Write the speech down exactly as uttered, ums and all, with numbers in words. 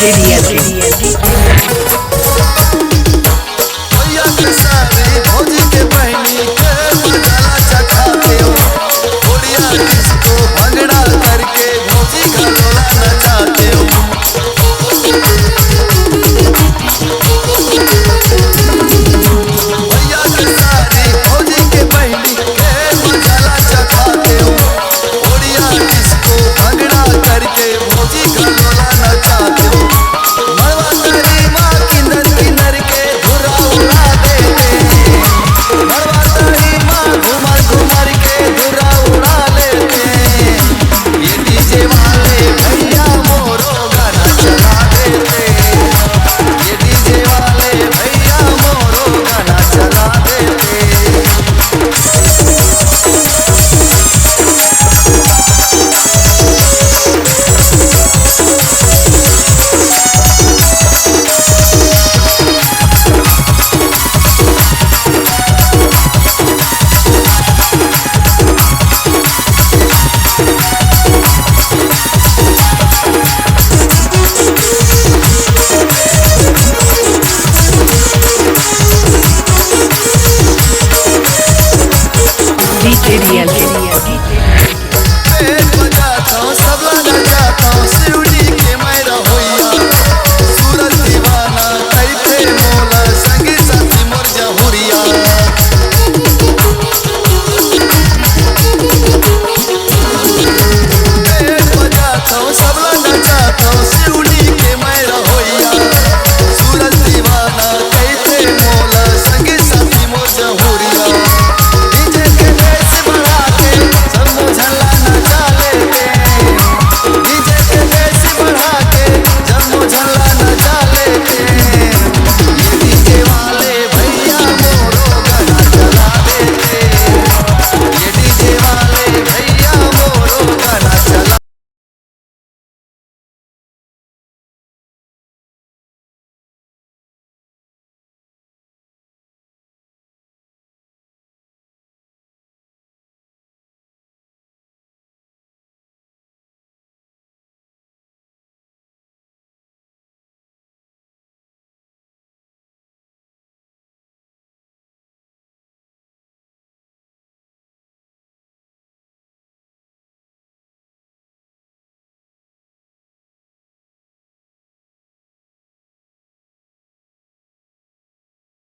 भैया के सारी भौजी के बहिनी के मजाला चखाते हो। ओड़िया डिस्को भंगड़ा करके भौजी घलोला नचाते हो। भैया के सारी भौजी के बहिनी के मजाला चखाते हो। ओड़िया डिस्को भंगड़ा करके भौजी घलोला नचाते हो। मड़वा तरी माँ किंदर किंदर के धुरा उड़ा देते। मड़वा तरी माँ घुमर घुमर के धुरा उड़ा लेते। ये डीजे वाले भैया मोरो गाना चला देते। ये डीजे वाले भैया मोरो गाना चला देते।